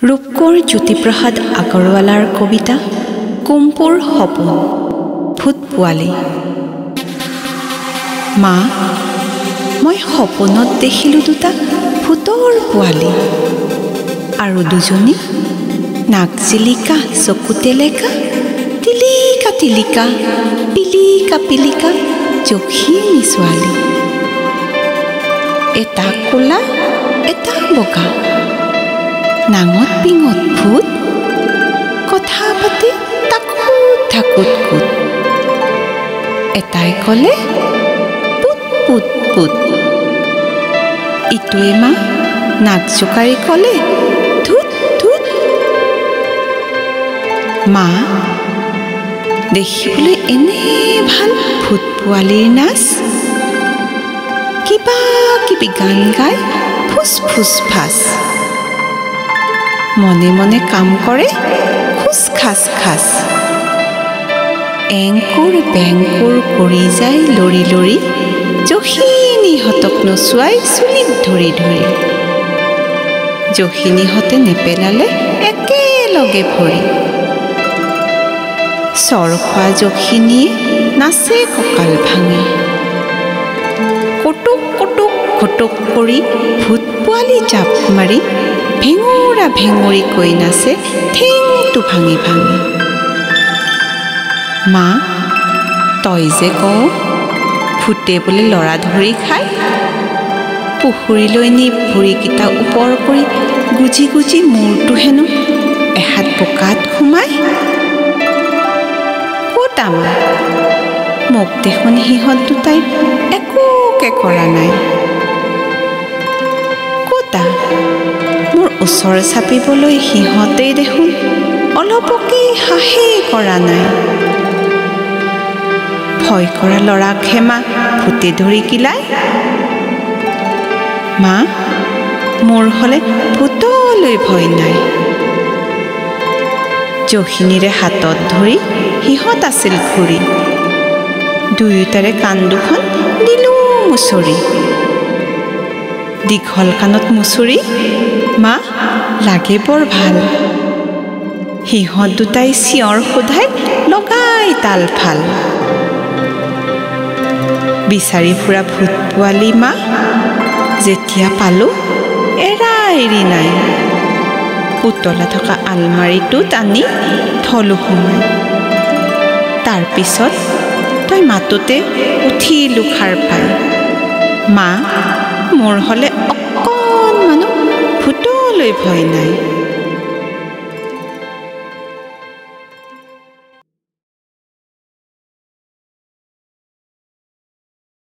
ৰূপকোঁৱৰ জ্যোতিপ্ৰসাদ আগৰৱালাৰ কবিতা কুম্পুৰ সপোন ভূত পোৱালি। মা, মই সপোনত দেখিলোঁ দুটা ভূতৰ পোৱালি আৰু দুজনী নাক জিলিকা চকু টেলেকা টিলিকা টিলিকা পিলিকা পিলিকা যখিনী ছোৱালী। এটা ক'লা এটা বগা, নাঙত পিঙত ভূত, কথা পাতে তাকুত থাকুত কুত। এটাই ক'লে পুত পুত পুত, ইটোৱে মা নাক জোকাৰি ক'লে ধুত ধুত। মা, দেখিবলৈ এনে ভাল ভূত পোৱালিৰ নাচ, কিবা কিবি গান গাই ফুচ ফুচ ফাচ, মনে মনে কাম কৰে খোজ খাচ খাচ, এংকুৰ বেংকুৰ কৰি যায় লৰি লৰি, যখিনীহঁতক নচুৱাই চুলিত ধৰি ধৰি। যখিনীহঁতে নেপেলালে একেলগে ভৰি। চৰ খোৱা যখিনীয়ে নাচে কঁকাল ভাঙি, কটুক কটুক ঘটুক কৰি ভূত পোৱালি জাপ মাৰি ভেঙুৰা ভেঙুৰিকৈ নাচে ঠেংটো ভাঙি ভাঙি। মা, তই যে কওঁ ভূতে বোলে ল'ৰা ধৰি খায়, পুখুৰীলৈ নি ভৰিকেইটা ওপৰ কৰি গুজি গুজি মূৰটো হেনো এহাত বোকাত সোমায়। ক'ত আমাৰ, মোক দেখোন সিহঁত দুটাই একোকে কৰা নাই। ক'তা, মোৰ ওচৰ চাপিবলৈ সিহঁতেই দেখোন অলপকেই সাহেই কৰা নাই। ভয় কৰা ল'ৰাকহে মা ভূতে ধৰি কিলায়। মা, মোৰ হ'লে ভূতলৈ ভয় নাই। যখিনীৰে হাতত ধৰি সিহঁত আছিল ঘূৰি, দুয়োটাৰে কাণ দুখন দিলোঁ মুচৰি। দীঘল কাণত মুচৰি মা লাগে বৰ ভাল, সিহঁত দুটাই চিঞৰ সোধাই লগাই তাল ফাল। বিচাৰি ফুৰা ভূত পোৱালি মা যেতিয়া পালোঁ এৰা এৰি নাই, পুতলা থকা আলমাৰিটোত আনি থলোঁ সোমাই। তাৰপিছত তই মাতোতে উঠিলোঁ সাৰ পাই। মা, মোৰ হ'লে অকণমানো ভূতলৈ ভয় নাই।